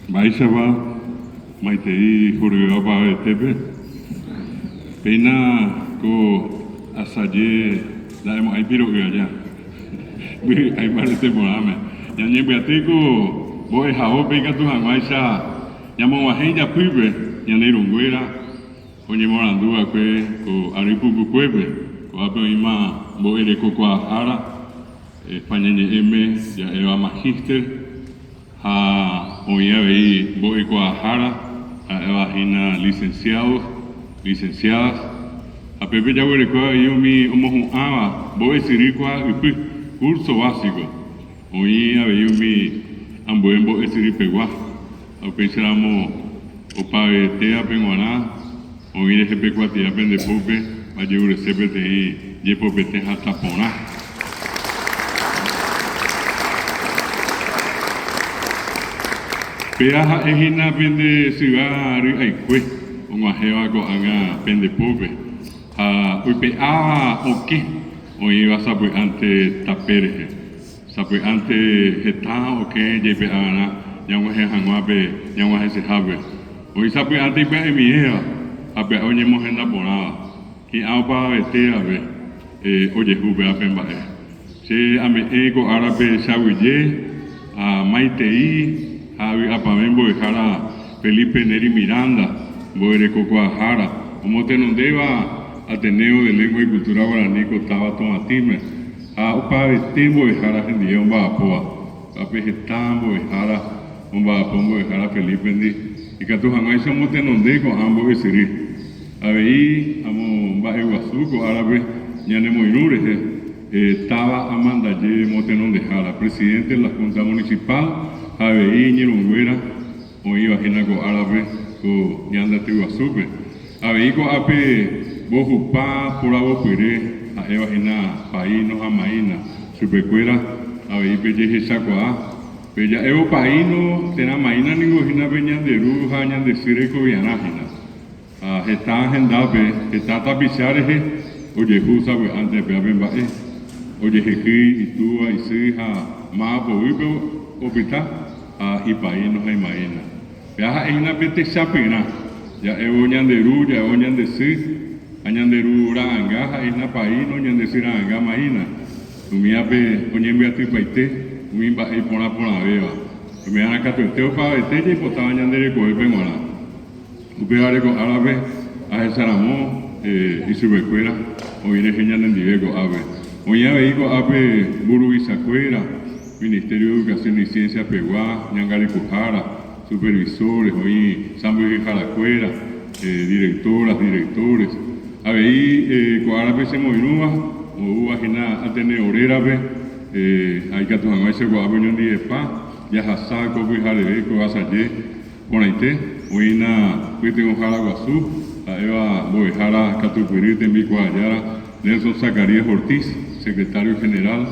Mba'éichapa maitei horyvéva pavetépe? Péina ko asaje nda'emo'ãi piro'y aja, vy'ái mbarete porãme. Ñañembyaty ko mbo'ehaópe ikatu hag̃uáicha ñamog̃uahẽ ijapýpe ñane irũnguéra oñemoarandu va'ekue ko ary pukukuépe, ko'ápe oĩma mbo'erekokuaahára España ñe'ẽme ja'éva magíster. Ha oĩ avei mbo'ekuaahára ha'éva hína licenciados, licenciadas, ha pépe jaguereko avei umi omohu'ãva mbo'esyry kuaa ypy, curso básico, oĩ avei umi ambue mbo'esyry pegua, ha upéicharamo opavetévape g̃uarã Oĩ rehe pe kuatia pende pópe ajeurese peteĩ jepopete hatã porã. Péa ha'e hína pende syva ry'aikue og̃uahẽva ko'ág̃a pende pópe ha oipe'áva okẽ oĩva sapy'ánte tape rehe. Sapy'ánte heta okẽ jaipe'avarã ñag̃uahẽ hag̃ua pe ñag̃uahẽsehápe. Oĩ sapy'ánte ipya'emiéva ha pya'e oñemohenda porãva. Hi'ã opavavetévape ojehu upéva pe mba'e. Che ame'ẽ ko árape che aguyje ha maitei ha vy'apavẽ mbo'ehára Felipe Nery Miranda, mbo'erekokuaahára, omotenondéva Ateneo de Lengua y Cultura Guarani ko táva Tovatĩme. Ha opavete mbo'ehára hendive omba'apóva. Ko'ápe heta mbo'ehára omba'apo mbo'ehára Felipe-ndi, ikatu hag̃uáicha omotenonde ko'ã mbo'esyry. Avei amomba'eguasu ko árape ñanemoirũ rehe táva amandaje motenondehára, presidente de la Junta Municipal, ha avei iñirũnguéra oĩva hína ko árape ko ñandaty guasúpe. Avei ko'ápe mbohupa poravopyre ha'éva hína paíno ha maína, chupekuéra avei pe jehechakuaa. Pe ja'évo paíno térã maína ningo hína pe ñande ru ha ñande sy rekoviarã hína. Ha heta hendápe, heta tapicha rehe ojehu sapy'ánte péva pe mba'e, ojehekýi itúva, isy ha máva poguýpe opyta ha ipaíno ha imaína. Péva ha'e hína pe techapyrã, ja'évo ñande ru, ja'évo ñande sy, ha ñande ru ra'ãnga ha'e hína paíno, ñande sy ra'ãnga maína. Umívape oñembyatypaite umi mba'e iporã porãvéva. Ume'arã katuete opavavete jaipotáva ñande rekovépe g̃uarã. Upévare ko árape ahecharamo ichupekuéra oĩ rehe ñanendive ko'ápe. Oĩ avei ko'ápe mburuvichakuéra, Ministerio de Educación y Ciencia pegua, ñangarekohára, supervisores, oĩ sãmbyhyharakuéra, directoras, directores. Avei ko árape chemoirũva, oúva hína Ateneo rérape, ha ikatu hag̃uáicha ko'ápe oñondivepa, jahasa ko pyhareve, ko asaje. Porãite, oĩna pytyvõhára guasu, ha'éva mbo'ehára katupyry tembikuaajára Nelson Zacarías Ortiz, secretario general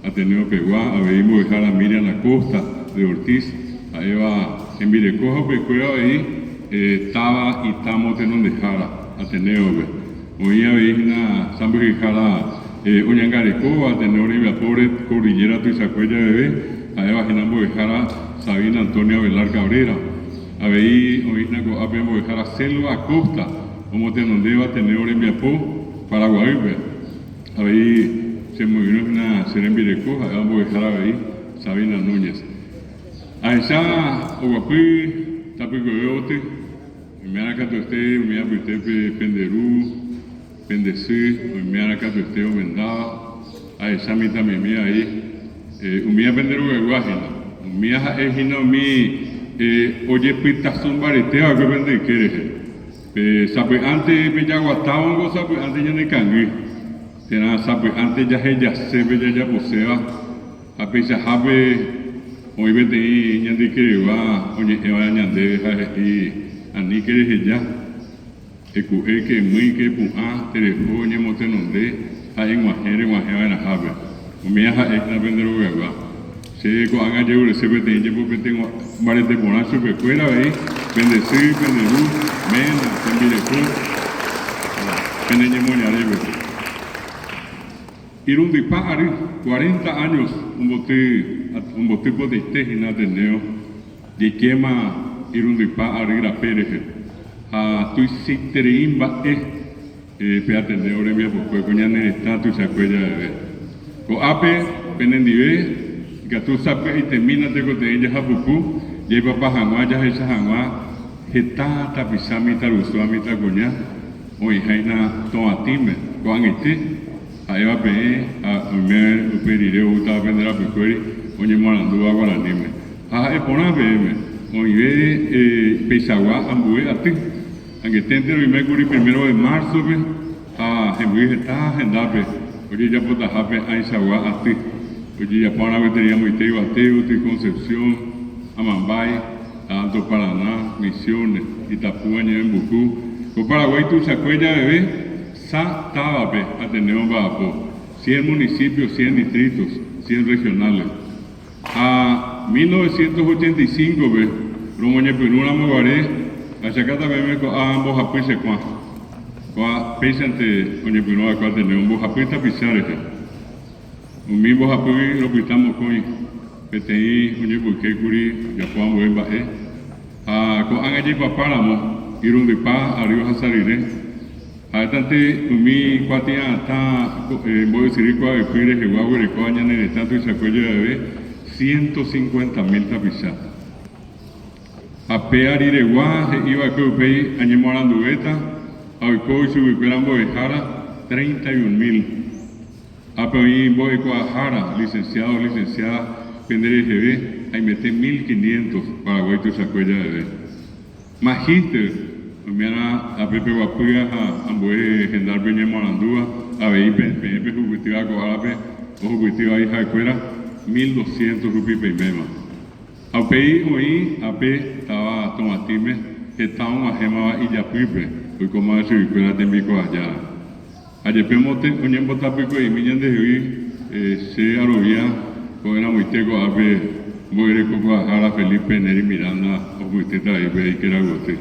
Ateneo pegua, avei mbo'ehára Miriam Acosta de Ortiz, ha'éva hembireko ha upekuéra avei táva Itá motenondehára Ateneo-pe. Oĩ avei hína sãmbyhyhára oñangarekóva Ateneo rembiapóre Cordillera tuichakue javeve, ha'éva hína mbo'ehára Sabina Antonia Velar Cabrera. Avei oĩ hína ko'ápe mbo'ehára Selva Acosta, omotenondéva Ateneo rembiapo Paraguaýpe. Avei chemoirũ hína che rembireko, ha'éva mbo'ehára avei Sabina Núñez. Ahecha oguapy tapykueve oty. Oime'arã katuete umi apytépe pende ru, pende sy, oime'arã katuete omendáva, ahecha mitãmimi ai, umíva pende rogaygua hína. Umíva ha'e hína umi ojepytaso mbarete va'ekue pende yke rehe. Pe sapy'ánte pejaguatávongo sapy'ánte ñanekangy, térã sapy'ánte jahejase pe jajaposéva. Ha peichahápe oĩ peteĩ ñande ikeregua oñe'ẽva ñandéve ha he'i, Aníke reheja, eku'éke, emýike, epu'ã, tereho, eñemotenonde ha eg̃uahẽ reg̃uahẽ va'erãhápe. Umíva ha'e hína pende rogaygua. Che ko'ág̃a ajerurese peteĩ jepopete mbarete porã chupekuéra avei, pende sy, pende ru, ména, tembireko ha pene ñemoñarépe. Irundypa ary, cuarenta años, omboty omboty potaite hína Ateneo, jaikéma irundypa ary rape rehe. Ha tuichaiterei mba'e pe Ateneo rembiapokue ko ñane retã tuichakue javeve. Ko'ápe penendive ikatu sapy'aitemína tekotevẽ jahapuku jaipapa hag̃ua jahecha hag̃ua heta tapicha mitãrusu ha mitãkuña oĩháina tovatĩme ko'ag̃aite ha'éva peẽ ha oime upe rire oútava pende rapykuéri oñemoarandúva guaraníme. Ha ha'e porã peẽme, oĩve peichagua ambue aty. Angeténte roimékuri primero de marzo-pe ha hemby heta hendápe ojejapotahápe ãichagua aty. Ojejapo gueteri amoite Yvate yvyty Concepción, Amambay ha Alto Paraná, Misiones, Itapúa Ñe'ẽmbuku. Ko Paraguái tuichakue javeve sa távape Ateneo omba'apo, cien municipios, cien distritos, cien regionales. Ha 1985-pe romoñepyrũ ramo guare achakáta peẽme ko'ã mbohapy che kuã. Ko'ã péichante oñepyrũ va'ekue Ateneo mbohapy tapicha rehe. Umi mbohapýgui ropyta mokõi, peteĩ oñemboyke kuri ojapo ambue mba'e, ha ko'ág̃a jaipapa ramo irundypa ary ohasa rire, ha'étante umi kuatia'atã mbo'esyry kuave'ỹpy rehegua oguerekóva ñane retã tuichakue javeve ciento cincuenta mil tapicha. Ha pe ariregua he'i va'ekue upéi añemoaranduvéta ha oiko ichuguikuéra mbo'ehára treinta y un mil. Ápe oĩ mbo'ekuaahára, licenciado, licenciada, pende reheve haimete mil quinientos Paraguái tuichakue javeve. Magíster, oime'arã ápe peguapýva ha ambue hendárupi oñemoarandúva, avei peẽ pehupytýva ko árape ohupytýva ha'ekuéra mil doscientos rupi peiméva. Ha upéi oĩ ápe táva Tovatĩme heta og̃uahẽmava ijapýpe oikómava chuguikuéra tembikuaajára. Ha jepémo oñembotapykue'imi ñandehegui, che arovia ko'ẽramoite ko'ápe mbo'erekokuaahára Felipe Neri Miranda ohupytýta avei pe ikerayvoty.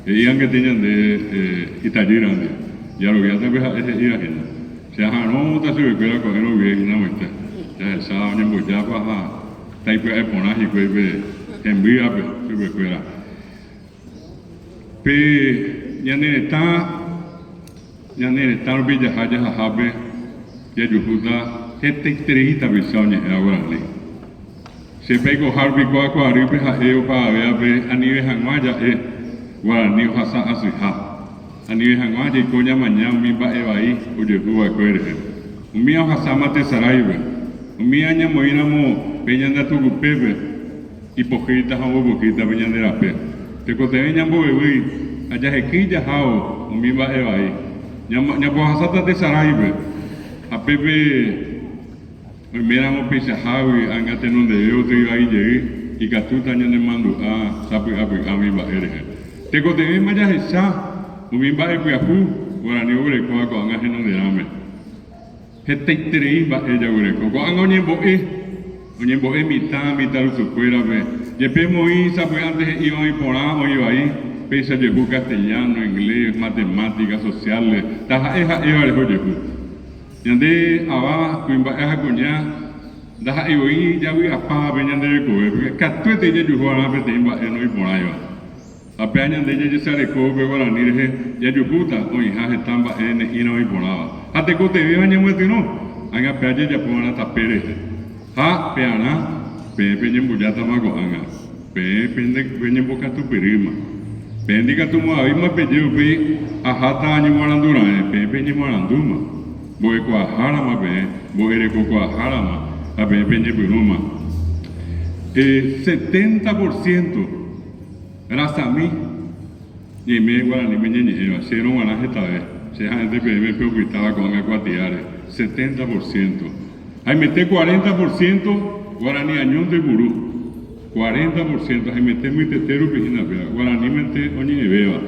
He'i angete ñande itajýrandi, jaroviáta pe ha'e he'íva hína. Che aha'arõta chupekuéra ko'ẽrõ guive hína moite, jahecha oñembojápa ha taipya'e porã hikuái pe hembývape chupekuéra. Pe ñane retã, ñane retã rupi jaha jahahápe jajuhúta hetaiterei tapicha oñe'ẽva guarani. Che peikoha rupi kóva ko arýpe ha'e opavavévape anive hag̃ua ja'e guarani ohasa asyha, anive hag̃ua jaiko ñamaña umi mba'e vai ojehu va'ekue rehe. Umíva ohasáma tesaráipe, umíva ñamoĩramo pe ñande atukupépe, Ipohýita ha ombopohýita pe ñande rape. Tekotevẽ ñambovevýi ha jahekýi jahávo umi mba'e vai. Ñambohasáta tesaráipe ha pépe oiméramo peichahágui anga tenondeve gotyo ivai jey ikatúta ñanemandu'a sapy'apy'a umi mba'e rehe. Tekotevẽma jahecha umi mba'e pyahu guarani oguerekóva ko'ág̃a henonderãme. Hetaiterei mba'e jaguereko. Ko'ág̃a oñembo'e, oñembo'e mitã, mitãrusukuérape. Jepe moĩ sapy'ánte he'íva oĩ porã, oĩ vai, péicha ojehu castellano, inglés, matemática, sociales, taha'e ha'éva rehe ojehu. Ñande ava, kuimba'e ha kuña, ndaha'éi voi javy'apáva pe ñande rekovépe, katuete jajuhu va'erã peteĩ mba'e noĩporãiva. Ha péa ñande jajesareko upe guarani rehe jajuhúta oĩha heta mba'e ne'ĩra oĩ porãva. Ha tekotevẽva ñamyatyrõ, ág̃a péa jajapo va'erã tape rehe. Ha pearã peẽ peñembojátama ko'ág̃a, peẽ peñembokatupyrýma. Peẽ ndikatumo'ãvéima peje upéi aháta añemoarandu raẽ, peẽ peñemoarandúma. Mbo'ekuaahárama peẽ, mbo'erekokuaahárama ha peẽ peñepyrũma. Setenta por ciento. Rasami, ñaime guaraníme ñañe'ẽva, chérõ g̃uarã hetave, che ha'énte peẽme pe opytáva ko'ág̃a kuatiáre, setenta por ciento. Haimete cuarenta por ciento guarani añónte oipuru. Cuarenta por ciento, haimete mbytete rupi hína péva, guaranímente oñe'ẽvéva.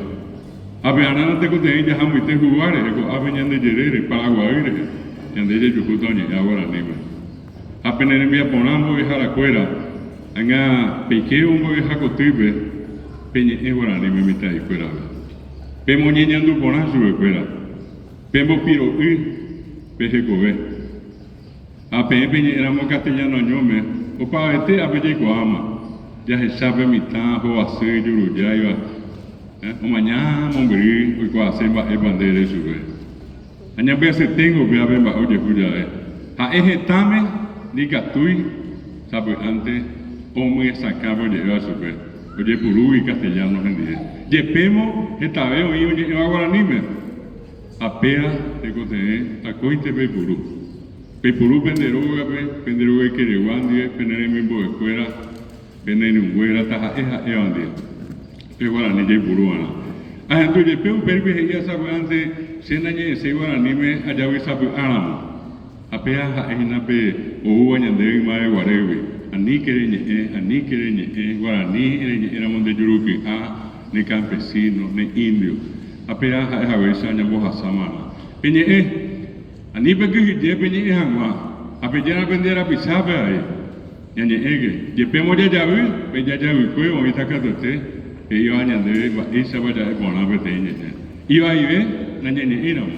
Ha pearã natekotevẽi jaha mbyte hugua rehe, ko'ápe ñande jerére, Paraguay rehe, ñande jajuhúta oñe'ẽva guaraníme. Ha pene rembiaporã mbo'eharakuéra, ág̃a peikévo mbo'eha kotýpe, peñe'ẽ guaraníme mitã'ikuérape. Pemoñeñandu porã chupekuéra, pembopiro'y pe hekove. Ha peẽ peñe'ẽramo castellano añóme, opavavete ápe jaikuaáma, jahecha pe mitã hovasy ijurujáiva, omaña mombyry oikuaase mba'épa nde ere chupe. Ha ñambyasyeténgo upéva pe mba'e ojehu jave. Ha'e hetãme ndikatúi sapy'ánte omyesakã pe oje'éva chupe, ojepurúgui castellano hendive. Jepémo hetave oĩ oñe'ẽva guaraníme, ha péa tekotevẽ akóinte peipuru. Peipuru pende rógape, pende rogaykeregua ndive, pene remimbo'ekuéra, pene irũnguéra, taha'e ha'éva ndive. Pe guarani jaipuru va'erã. Ahendu jepe upérupi he'i sapy'ánte che nañe'ẽséi guaraníme ajavy sapy'áramo. Ha péa ha'e hína pe oúva ñandéve ymave guarégui. Aníke reñe'ẽ, aníke reñe'ẽ, guarani reñe'ẽramo nde juruky'a, ne campesino, ne indio. Ha péa ha'e haguéicha ñambohasáma va'erã. Peñe'ẽ! Ani pekyhyje peñe'ẽ hag̃ua, ha pejéna pende rapichápe avei. Ñañe'ẽke, jepémo jajavy, pe jajavykue oĩta katuete he'íva ñandéve mba'éichapa ja'e porã peteĩ ñe'ẽ. Ivaive nañañe'ẽiramo,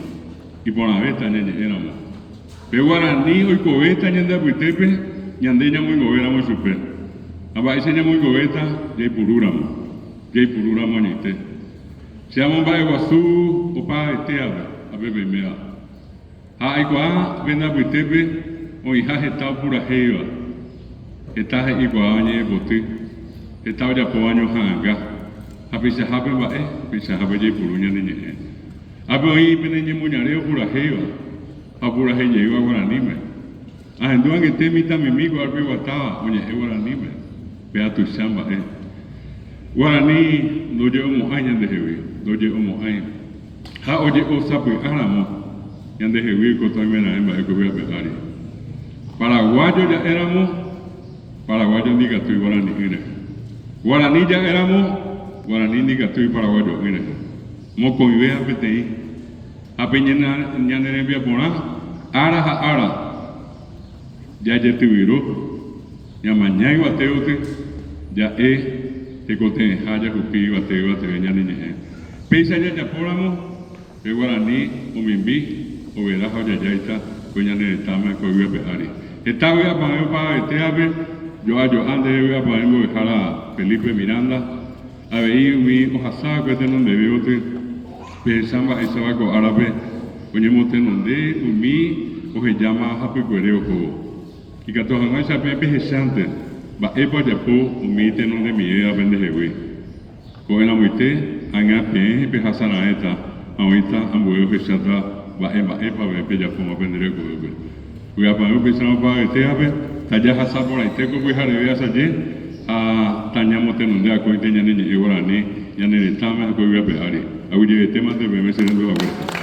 iporãvéta ñañe'ẽramo. Pe guarani oikovéta ñande apytépe ñande ñamoingovéramo chupe. Ha mba'éicha ñamoingovéta jaipurúramo, jaipurúramo añoite. Che amomba'eguasu opavetévape ápe peiméva. Ha aikuaa pende apytépe oĩha heta opurahéiva, heta he'ikuaáva ñe'ẽpoty, heta ojapóva ñoha'ãnga, ha peichahápe mba'e, peichahápe jaipuru ñane ñe'ẽ. Ápe oĩ pene ñemoñare opurahéiva ha opuraheijeýva guaraníme. Ahendu angete mitãmimi ko'ápe oguatáva oñe'ẽ guaraníme, péva tuicha mba'e. Guarani ndoje'omo'ãi ñandehegui, ndoje'omo'ãi. Ha oje'o sapy'a ramo ñandehegui oikóta oimeraẽ mba'e ko yvy ape ári. Paraguayo ja'e ramo, paraguayo ndikatúi guarani'ỹ rehe. Guarani ja'e ramo, guarani ndikatúi paraguayo'ỹ rehe. Mokõivéva peteĩ. Ha pe ñane rembiaporã ára ha ára jajetyvyro, ñamaña yvatévoty, ja'e tekotevẽha jahupi yvate yvateve ñane ñe'ẽ. Péicha jajapóramo, pe guarani omimbi, overa ha ojajáita ko ñane retãme ko yvy ape ári. Heta vy'apavẽ opavavetévape, jo'a jo'a ndéve vy'apavẽ mbo'ehára Felipe Miranda, Avei umi ohasa va'ekue tenondeve gotyo, pehecha mba'éichapa ko árape oñemotenonde umi ohejáma hapykuere ohóvo. Ikatu hag̃uáicha peẽ pehechánte mba'épa ojapo umi tenondemivéva pendehegui. Ko'ẽramoite ág̃a peẽ pehasa raẽta ha oĩta ambue ohecháta mba'e mba'épa peẽ pejapóma pende rekovépe. Vy'apavẽ upéicharõ opavavetévape, tajahasa porãite ko pyhareve asaje ha tañamotenonde akóinte ñane ñe'ẽ guarani ñane retãme ha ko yvy ape ári. Aguyjevetémante peẽme che rendu haguére.